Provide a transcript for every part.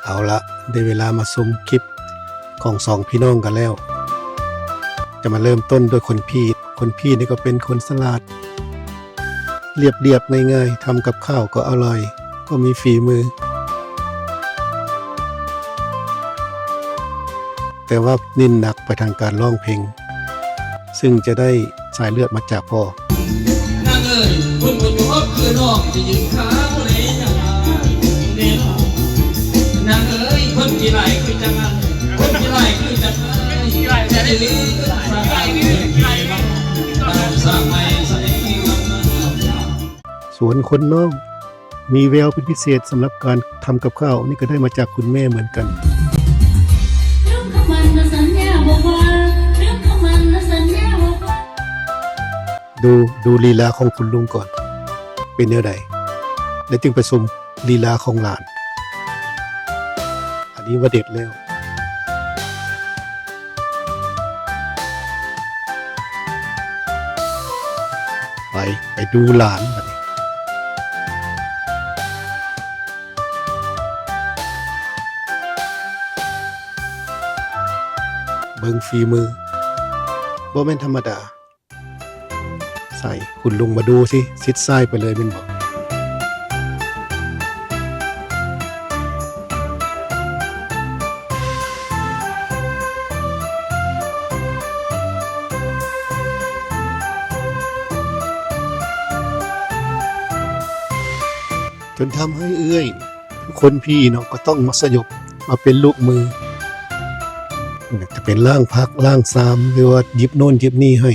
ເອົາລະ ໄດ້ເວລາມາຊົມຄລິບຂອງສອງພີ່ນ້ອງກັນແລ້ວ. ຈະມາເລີ່ມຕົ້ນດ້ວຍຄົນພີ່. ຄົນພີ່ນີ້ກໍເປັນຄົນສະຫຼາດ, ລຽບໆ ງ່າຍໆ, ທຳກັບຂ້າວກໍອະລ່ອຍ, ກໍມີຝີມື. ແຕ່ວ່າເນັ້ນໜັກໄປທາງການຮ້ອງເພງ, ຊຶ່ງຈະໄດ້ສາຍເລືອດມາຈາກພໍ່. ນາງເອີຍ ຄົນບໍ່ຈົບຄືນ້ອງ ຈະຢືນຂາບໍ່ໄດ້ຫຍັງເດ້. ນາງເອີຍ ຄົນຂີ້ຮ້າຍຄືຈັ່ງນັ້ນ ຄົນຂີ້ຮ້າຍຄືຈັ່ງນັ້ນ ຈະໄດ້ລືມສາຍເລືອດ ສາຍໄໝ ສາຍ ສ່ວນຄົນນ້ອງ ມີແວວເປັນພິເສດສຳລັບການທຳກັບຂ້າວ ນີ້ກໍໄດ້ມາຈາກຄຸນແມ່ເໝືອນກັນ. ດູ ດູລີລາຂອງຄຸນລຸງກ່ອນ ເປັນແນວໃດ ແລ້ວຈຶ່ງໄປຊົມລີລາຂອງຫຼານ. ອັນນີ້ວ່າເດັດແລ້ວ. ໄປ ໄປດູຫຼານບັດນີ້. ເບິ່ງຝີມື ບໍ່ແມ່ນທຳມະດາ. ໃສ່ ຄຸນລຸງມາດູຊິ ຊິດຊ້າຍໄປເລີຍແມ່ນບໍ່? ຈົນທຳໃຫ້ເອື້ອຍ ຄົນພີ່ເນາະ ກໍຕ້ອງມາສະຫຍົບມາເປັນລູກມື ຈະເປັນລ້າງຜັກລ້າງຊາມ ຫຼືວ່າຫຍິບໂນ່ນຫຍິບນີ້ໃຫ້.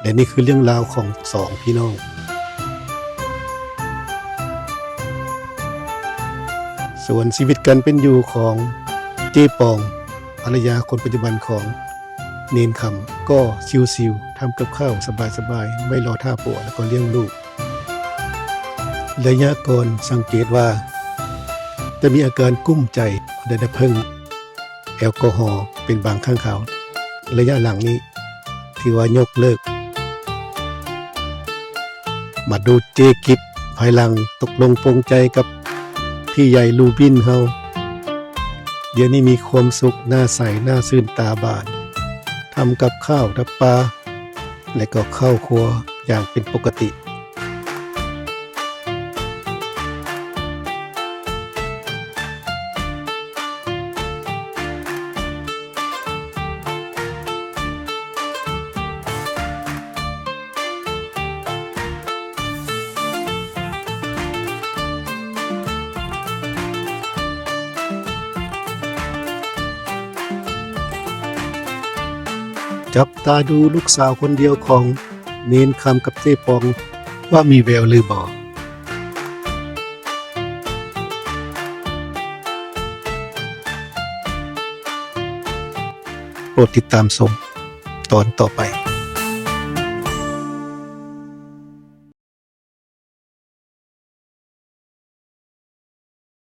ແລະ ນີ້ຄືເລື່ອງລາວຂອງສອງພີ່ນ້ອງ. ສ່ວນຊີວິດການເປັນຢູ່ຂອງເຈ້ປອງ ພັນລະຍາຄົນປັດຈຸບັນຂອງເນນຄຳ ກໍຊິວໆ ທຳກັບຂ້າວສະບາຍໆ ໄວ້ລໍຖ້າຜົວ ແລ້ວກໍລ້ຽງລູກ. ໄລຍະກ່ອນສັງເກດວ່າ ຈະມີອາການກຸ້ມໃຈ ໄດ້ນ້ຳເຜິ້ງ ແອລກໍຮໍເປັນບາງຄັ້ງຄາວ. ໄລຍະຫຼັງນີ້ຖືວ່າຍົກເລີກ. ມາດູເຈ້ກິບ ພາຍຫຼັງຕົກລົງປົງໃຈກັບພີ່ໃຫຍ່ລູບິນເຮົາ. ດຽວນີ້ມີຄວາມສຸກ, ໜ້າໃສ, ໜ້າຊື່ນຕາບານ, ທຳກັບຂ້າວດັບປາ ແລະ ກໍເຂົ້າຄົວຢ່າງເປັນປົກກະຕິ. ຈັບຕາດູລູກສາວຄົນດຽວຂອງເນນຄຳກັບເຈ້ປອງ ວ່າມີແວວຫຼືບໍ່? ໂປດຕິດຕາມຊົມຕອນຕໍ່ໄປ.